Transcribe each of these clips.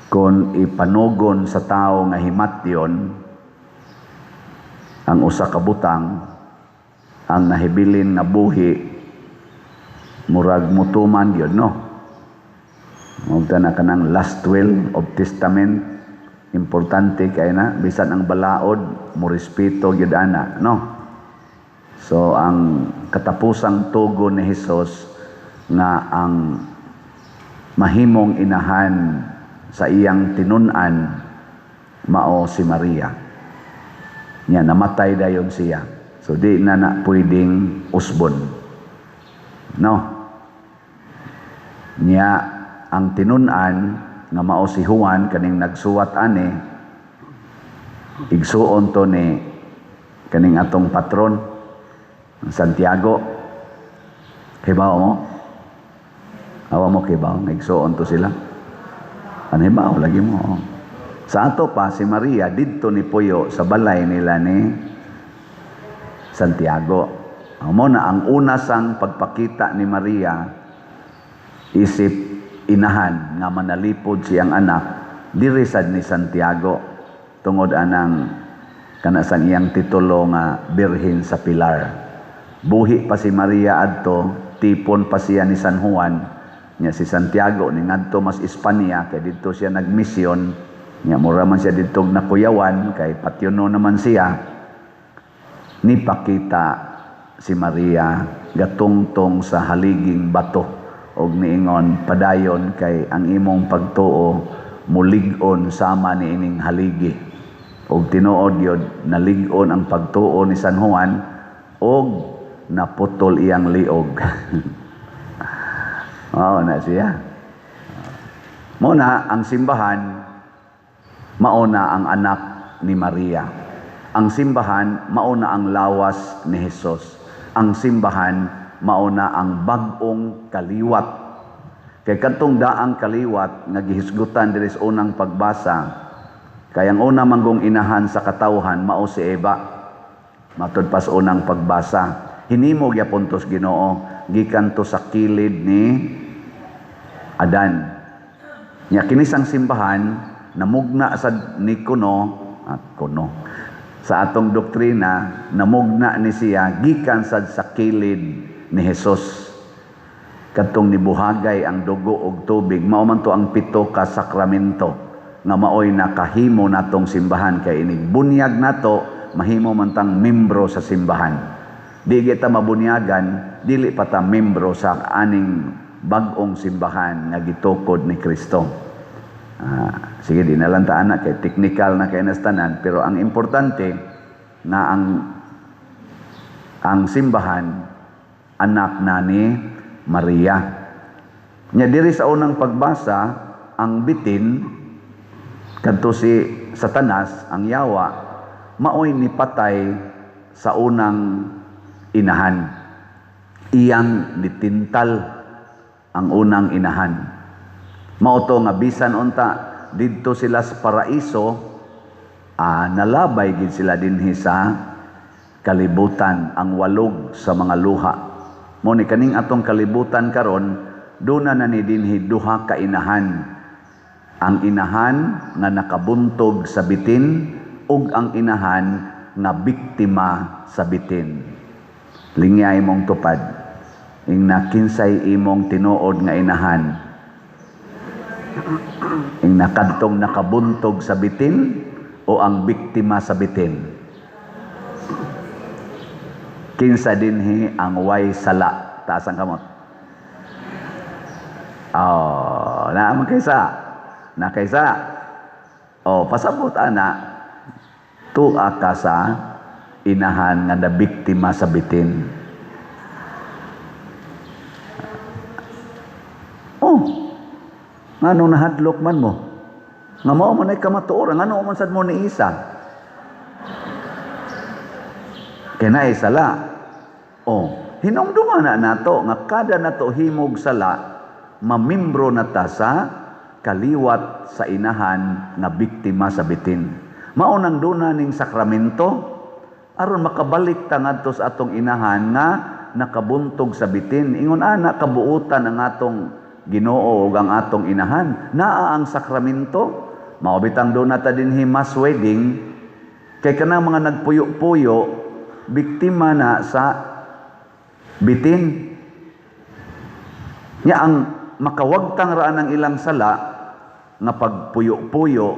Kung ipanugon sa tao nga himatyon ang usa ka butang, ang nahibilin nga buhi murag mutuman gyud, no? Mao na kanang last will of testament, importante kay na bisan ang balaod mo respeto gyud ana, no? So ang katapusang tugon ni Hesus nga ang mahimong inahan sa iyang tinun-an mao si Maria. Nya namatay dayon siya. So di na na pwedeng usbon. No? Nya ang tinun-an nga mao si Juan, kaning nagsuwat ani, igsuon to ni kaning atong patron Santiago. Kibaw mo? Awa mo kibaw, igsuon to sila. Ano hibaw lagi mo? Oh. Sa ato pa si Maria didto ni puyo sa balay nila ni Santiago. Mao na ang una sang pagpakita ni Maria isip inahan nga manalipod siyang anak diri sad ni Santiago, tungod anang kana sang iyang titulo nga Birhen sa Pilar. Buhi pa si Maria adto, tipon pa siya ni San Juan. Nya si Santiago ni ngadto mas Espanya kay didto siya nagmisyon. Nya mura man siya didto nakuyawan kay patyono naman siya. Nipakita si Maria gatungtong sa haliging bato og niingon, "Padayon kay ang imong pagtuo mulig-on sama ni ining haligi." Og tinuod gyud, nalig-on ang pagtuo ni San Juan og naputol iyang liog. Mao na siya. Mao na ang simbahan, mao na ang anak ni Maria. Ang simbahan, mao na ang lawas ni Jesus. Ang simbahan, mao na ang bag-ong kaliwat. Kay kadtong daang kaliwat nga gihisgutan diri sa unang pagbasa, kay ang una manggong inahan sa katawhan mao si Eva. Matud pa sa unang pagbasa, hinimo gyapon to's Ginoo gikan to sa kilid ni Adan. Nya kini sang simbahan namugna sa ni kuno at kuno sa atong doktrina, namugna ni siya gikan sad sa kilid ni Jesus. Kadtong nibuhagay ang dugo og tubig, mao man to ang pito ka sakramento nga maoy nakahimo natong simbahan, kay inig bunyag nato mahimo man tang membro sa simbahan. Di kita mabunyagan, dili pa ta membro sa aning bag-ong simbahan nga gitukod ni Kristo. Sige, di na lang ta ana kay technical na kay nastanan, pero ang importante nga ang simbahan anak na ni Maria. Nya diri sa unang pagbasa, ang bitin kadto si Satanas, ang yawa, maoy nipatay sa unang inahan. Iyang nitintal ang unang inahan. Mao to nga bisan unta didto sila sa paraiso, nalabay gid sila dinhi sa kalibutan, ang walog sa mga luha. Mo ni kaning atong kalibutan karon, duna na ni dinhi duha ka inahan. Ang inahan nga nakabuntog sa bitin ug ang inahan nga biktima sa bitin. Lingya imong tupad. Ingna, kinsay imong tinuod nga inahan? Ingna, kadtong nakabuntog sa bitin o ang biktima sa bitin? Kinsa dinhi ang way sala? Taas ang kamot. Oh, naa man kaysa. Na kaysa. Oh, pasabot ana, tua ka sa inahan nga nabiktima sa bitin. Oh, ngano nahadlok man mo? Nga mao man ay kamatuoran, ngano man sad mo ni isa? Kay naay sala. Oh, hinumduma na nato nga kada nato himog sala, mamimbro na ta sa kaliwat sa inahan nga biktima sa bitin. Mao nang duna ning sakramento aron makabalik ta ngadto sa atong inahan nga nakabuntog sa bitin. Ingon ana kabuutan ang atong Ginoo ug ang atong inahan. Naa ang sakramento. Mao bitang duna ta dinhi mass wedding kay kanang mga nagpuyo-puyo, biktima na sa bitin. Nya ang makawagtang ra ang ilang sala nga pagpuyo-puyo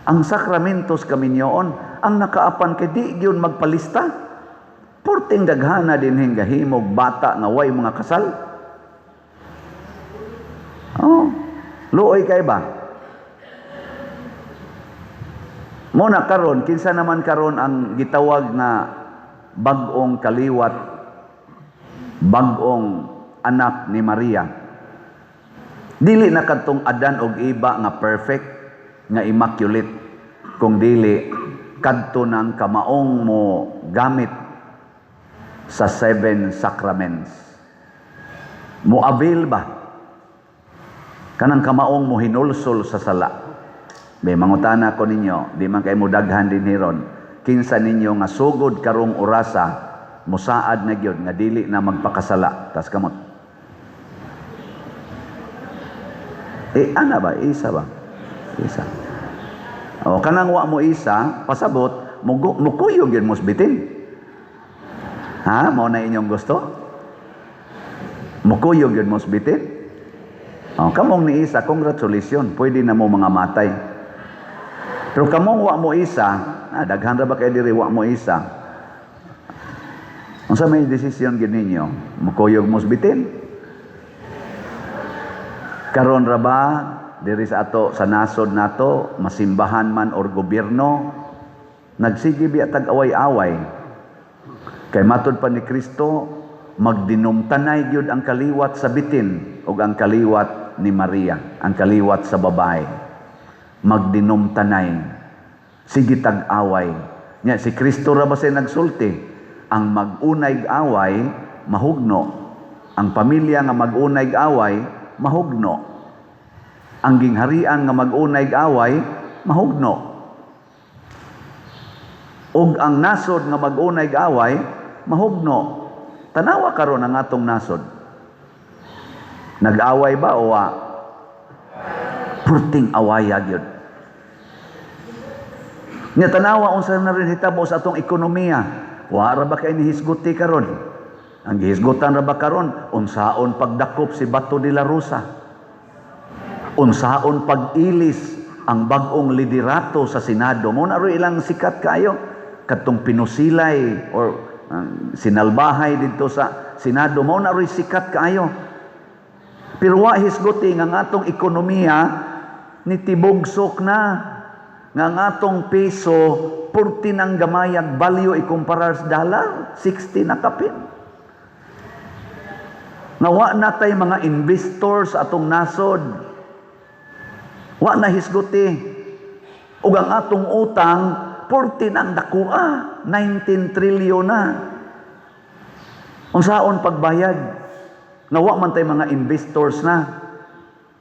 ang sakramentos kaminyoon. Ang nakaapan kay di gyud magpalista. Purting daghana dinhing gahimog bata nga way mga kasal. Oh, luoy kay ba? Muna karon, kinsa naman karon ang gitawag nga bag-ong kaliwat, bag-ong anak ni Maria? Dili na kadtong Adan og Eva nga perfect, nga immaculate, kung dili kadto ng kamaong mo gamit sa seven sacraments. Mo avail ba? Kanang kamaong mo hinulsol sa sala. May mangutana ko ninyo, di man kay mo daghan din hiron. Kinsa ninyo nga sugod karong orasa musaad na gyud nga dili na magpakasala? Tas kamot. Eh, ana ba? Isa ba? Isa. O, kanang wa mo isa, pasabot, mukuyog yun mo bitin. Ha? Mao na inyong gusto? Mukuyog yun mo bitin? O, kamong ni isa, congratulations, pwede na mo mga matay. Pero kamong wa mo isa, daghan ra ba kay diri wa mo isa? Unsa may desisyon gyud ninyo? Mukuyog mo bitin? Karon ra ba diri sa ato sa nasod nato, masimbahan man or gobyerno, nagsige biya tag away-away. Kay matod pa ni Kristo, magdinumtanay gyud ang kaliwat sa bitin ug ang kaliwat ni Maria, ang kaliwat sa babae. Magdinumtanay. Sige tag-away. Nya si Kristo ra ba siya nagsulti? Ang mag-unay away mahugno. Ang pamilya nga mag-unay away mahugno. Ang gingharian nga mag-unay away mahugno. Ug ang nasod nga mag-unay away mahugno. Tanawa karon ang atong nasod. Nag-away ba o wa? Purting awaya gyud. Nya tanawa unsa na rin hitabo sa atong ekonomiya. Wa ra ba kay nihisguti karon? Ang gihisgutan ra ba karon unsaon pagdakop si Bato de la Rosa? Unsaon pag-ilis ang bag-ong liderato sa Senado? Mo na ilang sikat kayo kadtong pinusilay or sinalbahay didto sa Senado, mao na ro'y sikat kaayo. Pero wa hisguti nga ang atong ekonomiya ni tibugsok na, nga ang atong peso purti ng gamayag value ikumparar sa dollar, 60 na kapin. Nga wa na tay mga investors sa atong nasod. Wa na hisguti. Ug ang atong utang purti ng dakua, 19 trillion na. Unsaon pagbayad? Nga wa man tay mga investors na,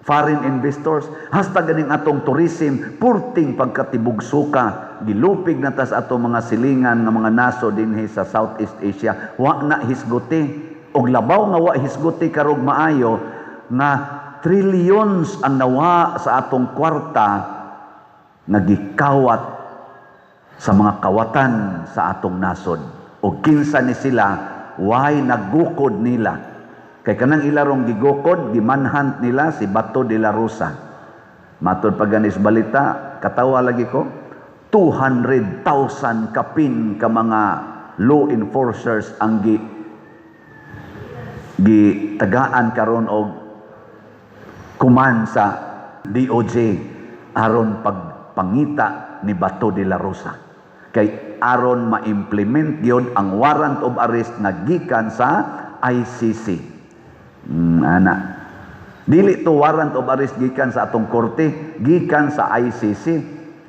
foreign investors. Hasta ganing atong tourism, purting pagkatibugsuka, gilupig na tas atong mga silingan nga mga naso dinhi sa Southeast Asia. Wa na hisguti. Og labaw nga wa hisguti karog maayo nga trillions ang nawa sa atong kwarta nga gikawat sa mga kawatan sa atong nasod. O kinsa ni sila, way nagukod nila. Kay kanang ilarong gigukod, gimanhunt nila si Bato de la Rosa. Matod pa ganis balita, katawa lagi ko, 200,000 kapin ka mga law enforcers ang gitagaan karon og kuman sa DOJ aron pagpangita ni Bato de la Rosa. Kay aron ma-implement gyud ang warrant of arrest nga gikan sa ICC. Ana. Dili to warrant of arrest gikan sa atong korte, gikan sa ICC.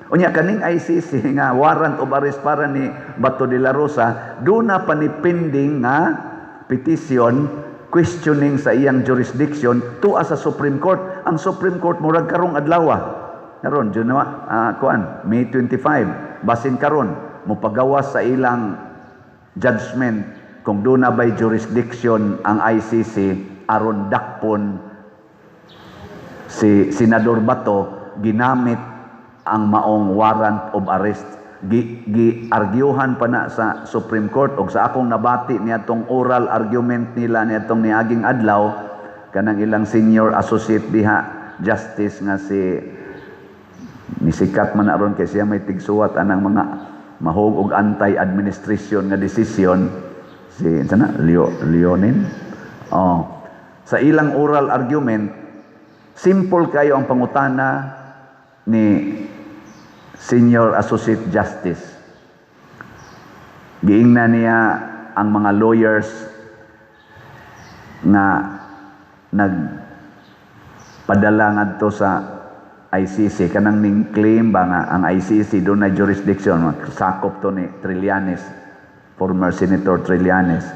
Unya kaning ICC nga warrant of arrest para ni Bato de la Rosa, duna pa ni pending nga petition questioning sa iyang jurisdiction tuwa sa Supreme Court. Ang Supreme Court murag karong adlaw. Karon June kuan May 25, basin karon mopagawas sa ilang judgment kung duna bay jurisdiction ang ICC aron dakpon Si Senador Bato, ginamit ang maong warrant of arrest. Gi arguyuhan pa na sa Supreme Court og sa akong nabati niadtong oral argument nila niadtong niaging adlaw, kanang ilang senior associate diha justice nga si nisikat man aron kay siya may tigsuwat anang mga mahog og anti-administration nga desisyon, si sana Leo Leonin. Oh, sa ilang oral argument, simple kayo ang pangutana ni Senior Associate Justice. Giingna niya ang mga lawyers nga nagpadala ngadto sa ICC, kanang ning claim ba nga ang ICC dunay jurisdiction. Sakop to ni Trillanes, former Senator Trillanes.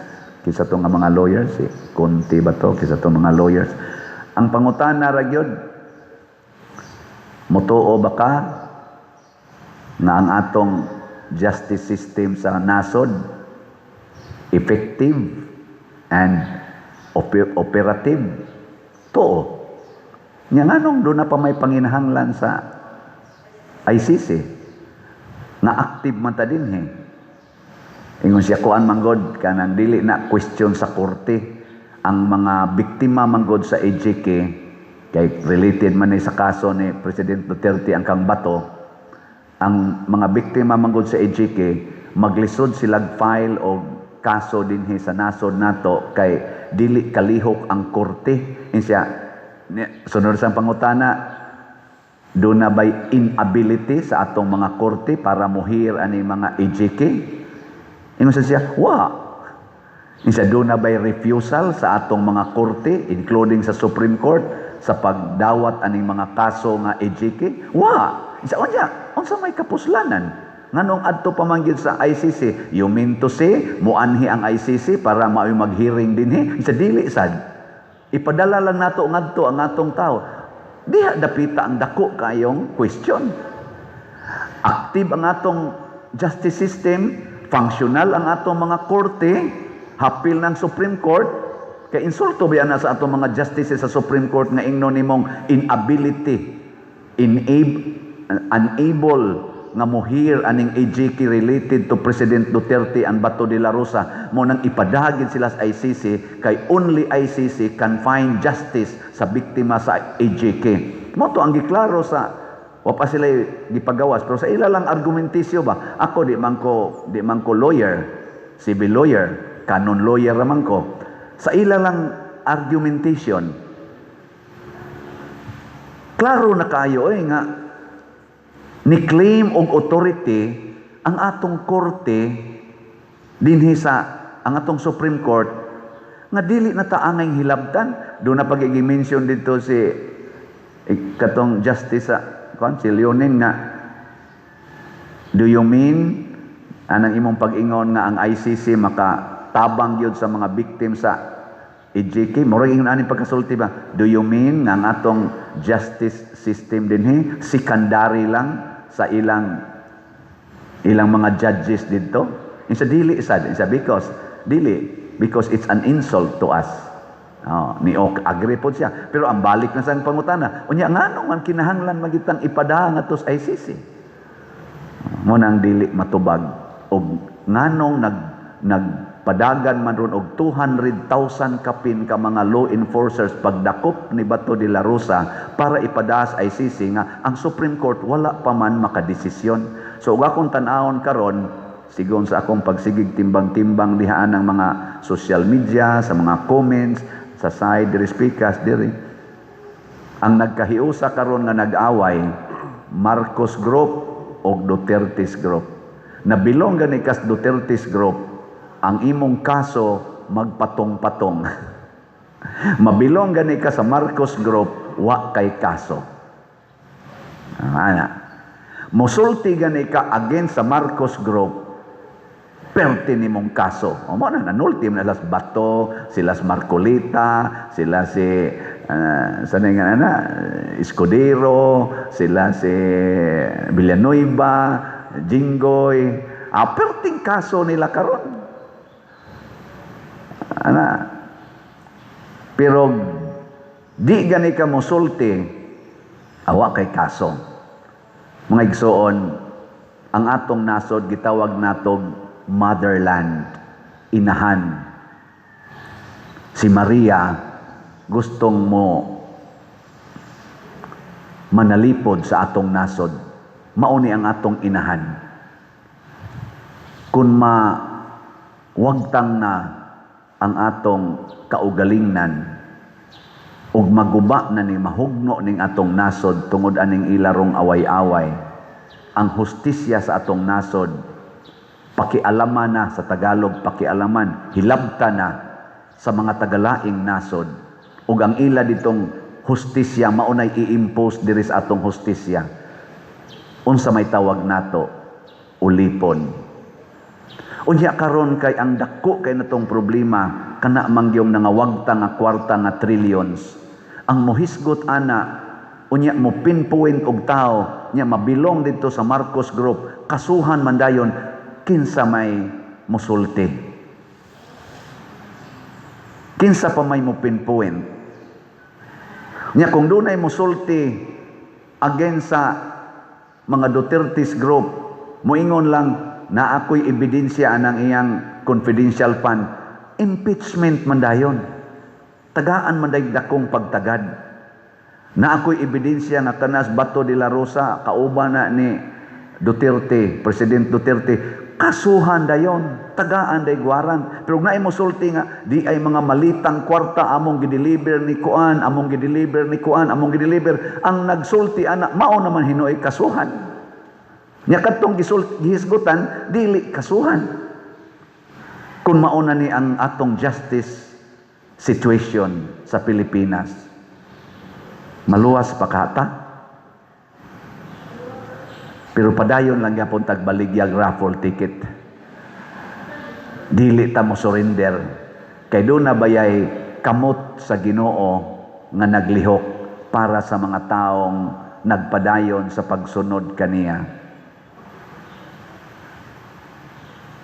Kinsa to nga mga lawyers, si Conti ba to? Kinsa to mga lawyers? Ang pangutana ra gyud, mutuo ba ka nga ang atong justice system sa nasod effective and operative? Tuo. Nya nganong duna pa may panginahanglan sa ICC nga active man ta dinhi? Ingon siya, kuan manggod, kanang dili na question sa korte. Ang mga biktima manggod sa EJK, kay related man ni sa kaso ni President Duterte ang kang Bato, ang mga biktima manggod sa EJK, maglisod sila file og kaso dinhi sa nasod nato kay dili kalihok ang korte. Insiya, sunod sa pangutana, duna bay inability sa atong mga korte para mo-hear ani mga EJK? Ingon siya, wa. Insa, duna bay refusal sa atong mga korte, including sa Supreme Court, sa pagdawat aning mga kaso nga EJK? Wa. Insa, unya, unsa may kapuslanan? Nganong adto pa man gyud sa ICC? You mean to say, muanhi ang ICC para mao'y mag-hearing dinhi? Insa, dili sad. Ipadala lang nato ngadto ang atong tao. Diha dapita ang dako kayong question. Active ang atong justice system, functional ang atong mga korte, hapil ng Supreme Court, kay insulto ba na sa atong mga justices sa Supreme Court nga ingnon nimong inability, unable nga mo-hear aning EJK related to President Duterte and Bato de la Rosa, mo nang ipadagin sila sa ICC kay only ICC can find justice sa biktima sa EJK. Mo to ang giklaro sa, wa pa sila gipagawas, pero sa ila lang argumentisyo ba. Ako, di man ko lawyer, civil lawyer, canon lawyer ra man ko. Sa ila lang argumentation, klaro na kayo eh nga ni claim og authority ang atong korte dinhi sa ang atong Supreme Court nga dili na ta angay hilabtan. Duna pa mention dito si katong justice sa kuan, si Leonin, nga do you mean anang imong pag-ingon nga ang ICC maka tabang gyud sa mga victim sa EJK? Murag ingon aning pagkasulti ba, do you mean nga ang atong justice system dinhi secondary lang sa ilang ilang mga judges dito? Insa, dili sad. Insa, because dili, because it's an insult to us. Oh, ni ok agree pod siya. Pero ang balik na sa pangutana, unya ngano man kinahanglan magitang ipadala ngadto sa ICC? Mo nang dili matubag og nganong nagpadagan man ron og 200,000 kapin ka mga law enforcers pagdakop ni Bato de la Rosa para ipadala sa ICC nga ang Supreme Court wala pa man makadesisyon. So ug akong tan-awon karon, sigon sa akong pagsigig timbang-timbang dihaan ng mga social media, sa mga comments sa side diri, speakers diri, ang nagkahiusa karon nga nag-away, Marcos Group o Duterte's Group. Nabilong gani kas Duterte's Group, ang imong kaso magpatong-patong. Mabilong gani ka sa Marcos Group, wa kay kaso. Ana. Musulti gani ka against sa Marcos Group, perte nimong kaso. O mo na nanulti na las Bato, sila Marcoleta, sila si sa nga na Escudero, sila si Villanueva, Jinggoy. Ah, perting kaso nila karon. Ana. Pero di gani ka mosulti Awa kay kaso. Mga igsoon, ang atong nasod gitawag natog motherland, inahan. Si Maria gustong mo manalipod sa atong nasod. Mauni ang atong inahan. Kung mawagtang na ang atong kaugalingnan ug maguba na ni, mahugno ning atong nasod tungod aning ilarong away-away, ang hustisya sa atong nasod pakialaman na, sa Tagalog pakialaman, hilabta na sa mga tagalaing nasod, ug ang ila ditong hustisya maunay i-impose diri sa atong hustisya, unsa may tawag nato? Ulipon. Unya karon kay ang dako kay natong problema kana mangyong nangawagta nga kwarta nga trillions. Ang mohisgot ana, unya mo pinpoint og tao nya mabilong dito sa Marcos Group, kasuhan man dayon, kinsa may musulti? Kinsa pa may mo pinpoint? Nya kung dunay musulti against sa mga Duterte's group, moingon lang na ako'y ebidensya anang iyang confidential fund, impeachment man dayon. Tagaan man day dakong pagtagad. Na ako'y ebidensya nga kanas Bato de la Rosa kauban na ni Duterte, President Duterte, kasuhan dayon, tagaan day warrant. Pero naay mosulti nga di ay mga malitang kwarta among gideliver ni kuan, among gideliver ni kuan, among gideliver, ang nagsulti ana mao naman hinuoy kasuhan. Nya kadtong gihisgutan dili kasuhan. Kung mauna ni ang atong justice situation sa Pilipinas, maluwas pa kata? Pero padayon lang gyapon tagbaligyag raffle ticket. Dili ta mo surrender. Kay doon na bayay kamot sa Ginoo nga naglihok para sa mga taong nagpadayon sa pagsunod kaniya.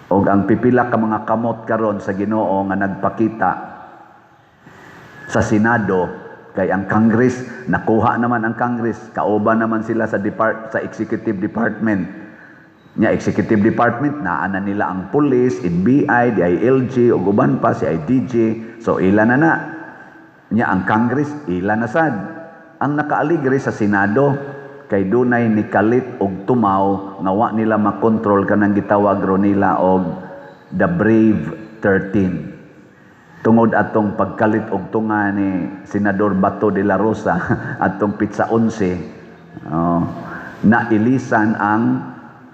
Og ang pipila ka mga kamot karon sa Ginoo nga nagpakita sa Senado, kay ang Congress nakuha naman, ang Congress kauban naman sila sa executive department. Nya executive department naa na nila ang police, NBI, DILG ug uban pa, si IDG, so ila na na. Nya ang Congress ila na sad. Ang nakaaligre sa Senado kay dunay nikalit og tumaw nga wa nila makontrol kanang gitawag ro nila og the Brave 13. Tungod atong pagkalit og tunga ni Senador Bato de la Rosa atong Pitsa 11, oh, nailisan ang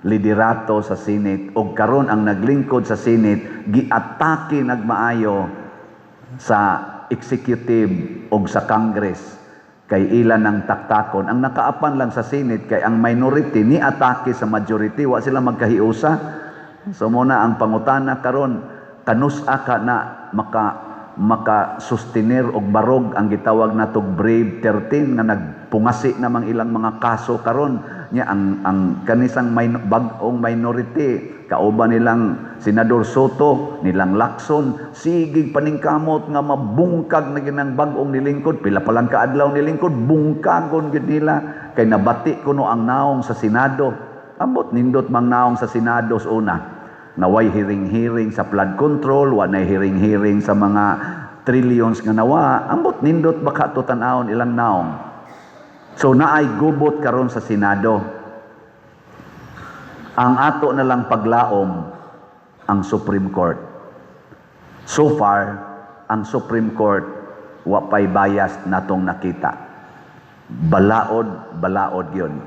liderato sa Senate, og karon ang naglingkod sa Senate giatake nagmaayo sa executive og sa Congress kay ilan ang taktakon. Ang nakaapan lang sa Senate kay ang minority ni atake sa majority, wa sila magkahiusa. So muna ang pangutana karon, kanus-a ka na maka maka sustenir og barog ang gitawag natog Brave 13 nga nagpungasi namang ilang mga kaso karon? Nya ang kanisang bag-ong minority kauban nilang Senador Sotto, nilang Lacson, sige paningkamot nga mabungkag na ginang bag-ong nilingkod. Pila pa lang kaadlaw nilingkod, bungkagon gid nila kay nabati kuno ang naong sa Senado. Ambot nindot mang naong sa Senado sa una. Naway hearing-hearing sa flood control, wa nay hearing-hearing sa mga trillions nga nawa. Ambot nindot baka to tan-awon ilang naong. So naay gubot karon sa Senado. Ang ato na lang paglaom ang Supreme Court. So far, ang Supreme Court wa pay bias natong nakita. Balaod, balaod yun.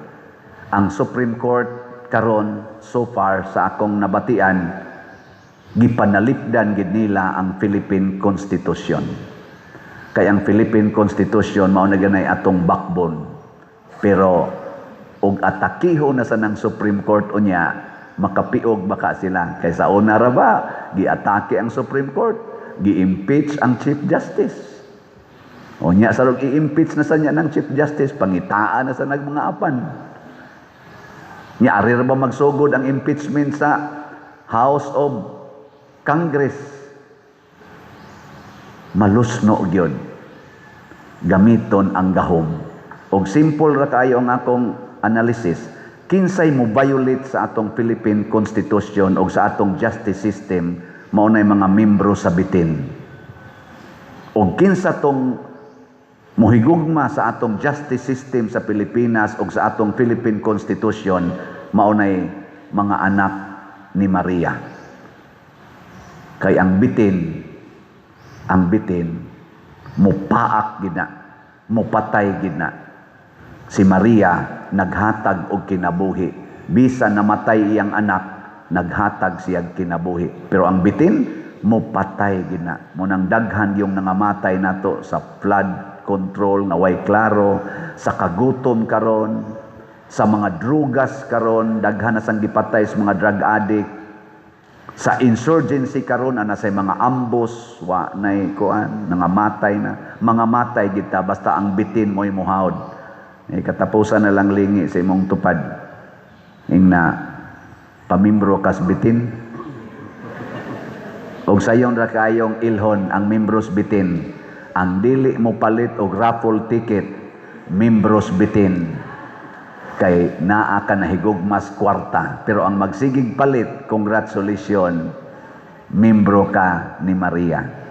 Ang Supreme Court karon, so far sa akong nabatian, gipanalipdan gid nila ang Philippine Constitution. Kay ang Philippine Constitution mao na ganay atong backbone. Pero og atakiho na sa ng Supreme Court unya, makapiog baka sila. Kay sa una ra ba giatake ang Supreme Court, gi-impeach ang Chief Justice. Unya sa rog i-impeach na sa niya ng Chief Justice, pangitaan na sa nag mga apan. Nya ari ra ba magsugod ang impeachment sa House of Congress? Malusno gyud gamiton ang gahom. Og simple ra kaayo ang akong analysis. Kinsay mo violate sa atong Philippine Constitution o sa atong justice system, mao nay mga membro sa bitin. Og kinsa tong mohigugma sa atong justice system sa Pilipinas o sa atong Philippine Constitution, mao nay mga anak ni Maria. Kay ang bitin, mupaak gina, mupatay gina. Si Maria naghatag og kinabuhi. Bisan namatay iyang anak, naghatag siyag kinabuhi. Pero ang bitin, mupatay gina. Mao nang daghan yung nangamatay nato sa flood control nga way klaro, sa kagutom karon, sa mga drugas karon, daghan na sang gipatay sa mga drug addict, sa insurgency karon ana sa mga ambush, wa nay kuan, nangamatay na, mga matay kita basta ang bitin mo'y muhawd. Eh, katapusan na lang lingi sa imong tupad. Ing na pamimbro kas bitin. Og sayon ra kayong ilhon ang membros bitin. Ang dili mo palit og raffle ticket, membros bitin. Kay naa ka nahigugmas kwarta. Pero ang magsigig palit, congratulations, membro ka ni Maria.